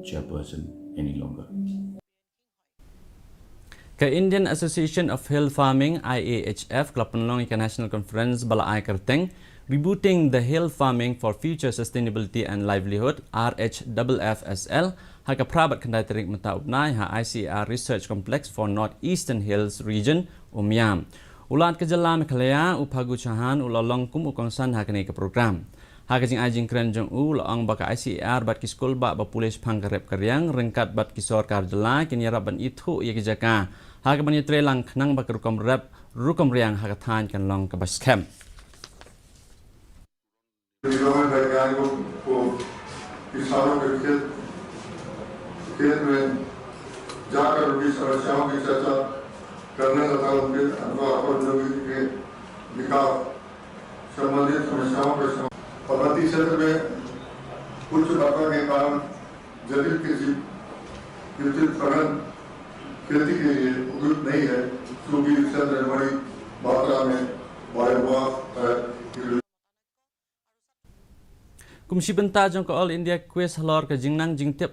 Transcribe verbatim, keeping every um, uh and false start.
chairperson any longer. Ka Indian Association of Hill Farming, I A H F, ka la pynlong ïa ka National Conference ba la ai kyrteng Rebooting the Hill Farming for Future Sustainability and Livelihood, R H F F S L, ha ka phra bad khyndai tarik mynta u bnai ha I C A R Research Complex for North Eastern Hills Region, Umiam. U Lat ka jylla Meghalaya, u Phagu Chauhan, u la long kum u kongsan ha kane ka program. Ha ka jingai jingkren jong u, u la ong ba ka I C A R bad ki skul bah ba pule shaphang ka rep ka riang ryngkat bad ki sorkar jylla kin ïarap ban ithuh ïa ki jaka ha kaban ïatreilang khnang ba ka rukom rep rukom riang ha ka thaiñ kan long kaba skhem. निगम वैज्ञानिकों को किसानों के खेत, खेत में जाकर उनकी समस्याओं की चर्चा करने तथा उनके अनुसार प्रौद्योगिकी के विकास संबंधित समस्याओं के समाधान। पर्वतीय क्षेत्र में उच्च वर्षा के कारण जटिल कृषि, कृषि उत्खनन खेती के लिए उपयुक्त नहीं है, क्योंकि इस क्षेत्र में बड़ी मात्रा में बायोमास है। Kum shi bynta jong ka All India Quiz halor ka jingnang jingtip